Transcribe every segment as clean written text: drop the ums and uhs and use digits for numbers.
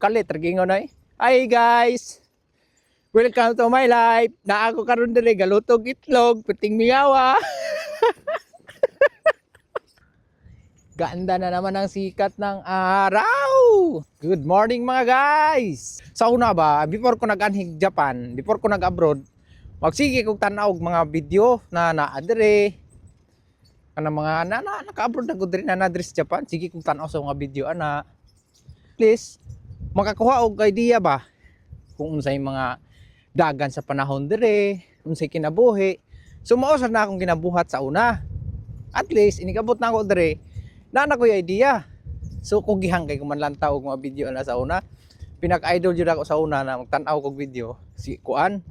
Kalit ragingon ay. Hi guys. Welcome to my life. Na ako karon diri galutog itlog, puting miyawa. Ganda na naman ang sikat ng araw. Good morning, mga guys. Sa una ba, before ko nag-anhig Japan, before ko nag-abroad, magsige kog tan-aw og mga video na naa diri. Kanang mga na naka-abroad na gud diri na naa diri sa Japan, sige kog tan-aw sa mga video ana. Please, makakuha og idea ba kung unsay mga dagan sa panahon dire, unsay kinabuhi. So mao sad na akong ginabuhat sa una. At least inikabot na ako dire, naa na ko'y idea. So kugihang kay kuman lantaw og mga video na sa una. Pinaka-idol jud ako sa una na magtan-aw kog video si kuan,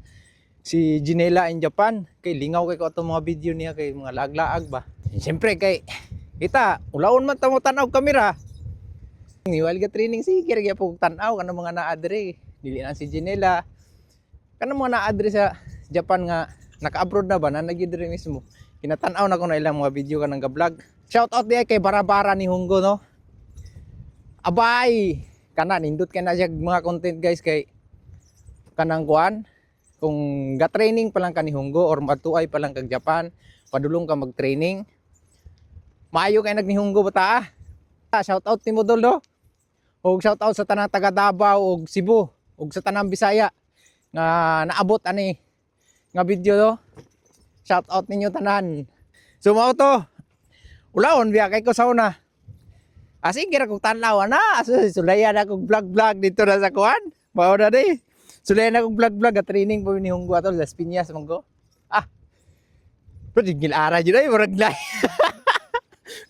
si Ginela in Japan, kay lingaw kay ko atong mga video niya kay mga laag-laag ba. Siyempre kay kita ulawon man ta mo tan-aw kamera. Ni while ga training, sige ra gyapon tan-aw kanang mga naa diri. Dili na si Ginela. Kanang mga naa diri sa Japan nga naka-abroad na ba na nagyud diri mismo. Kinatan-aw na ko na ilang mga video kanang ga-vlog. Shout out diay kay Barabara ni Hunggo, no. Abay, kana nindot kay na siya mga content, guys, kay kanang kuan, kung ga-training pa lang ka ni Hunggo or matuay pa lang kag Japan, padulong ka mag-training. Maayo kay nagnihunggo ba ta? Ah? Shout out ni Modol, no. Og shout out sa tanang taga Davao ug Cebu ug sa tanang Bisaya nga naabot ani nga video, no. Shout out ninyo tanan. So mao to. Ulawon biya kay ko sa una. Asige ra kog tan-aw ana, sulayan na kog vlog vlog dito na sa kuan. Mao na di. Sulayan na kog vlog vlog at training po ni Hunggo ato Las Piñas man ko. Ah. Pero di gilara jud ay murag lain.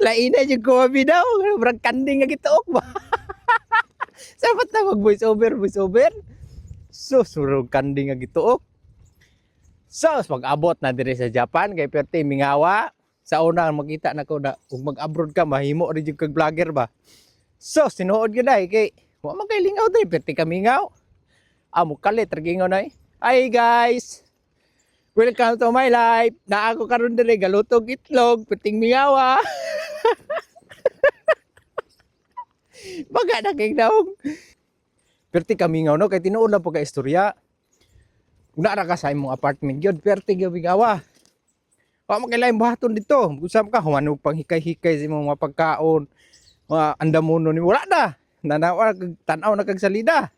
Lain na jud ko daw, murag kanding nga gituok ba. Sapat na mag voice over, voice over. So, surog kanding nga gituok. So, pag-abot na dire sa Japan, kay perti mingawa. Sa una, makita na ko na kung mag-abroad ka, mahimo rin yung kag vlogger ba. So, sinuod gyud ay kay wa man kay lingaw diri, perti ka mingaw. Ah, mukalit ragingon ay. Hi guys. Welcome to my life. Na ako karon diri galutog itlog, perting mingawa. Baga na kay daog. Perti ka mingaw, no, kay tinuod lang po ka istorya. Kung naa ra ka sa imong apartment gyud, perti gyud mingawa. Wa man kay laing buhaton dito. Usam ka humanog pang hikay-hikay sa imong mga pagkaon. Mga andamono ni wala na. Nanawa kag tan-aw na kag salida.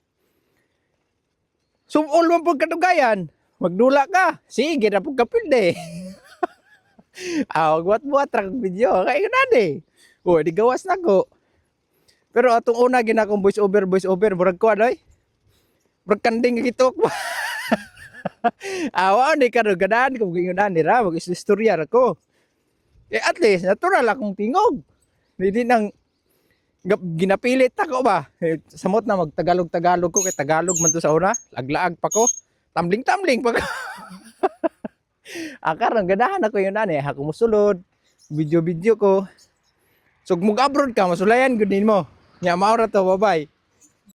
Sumol man pud kadugayan. Magdula ka. Sige na pud kapilde. Ah, buhat-buhat ra kag video. Kay na di. Oh, di gawas na ko. Pero atong una gina akong voice over, voice over, murag kuan oy. Murag kanding nga gitok ba. Awa ni karon ganahan ko ingon ani ra, mag istorya ra ko. Eh, at least natural akong tingog. Hindi nang ginapilit ako ba. Eh, samot na magtagalog-tagalog ko kay Tagalog man to sa una, laglaag pa ko. Tambling-tambling pa ko. Ah, karon ganahan ako yun ani, ako musulod. Video-video ko. So kung mag-abroad ka, masulayan gud nimo. Nya mao ra to, bye-bye.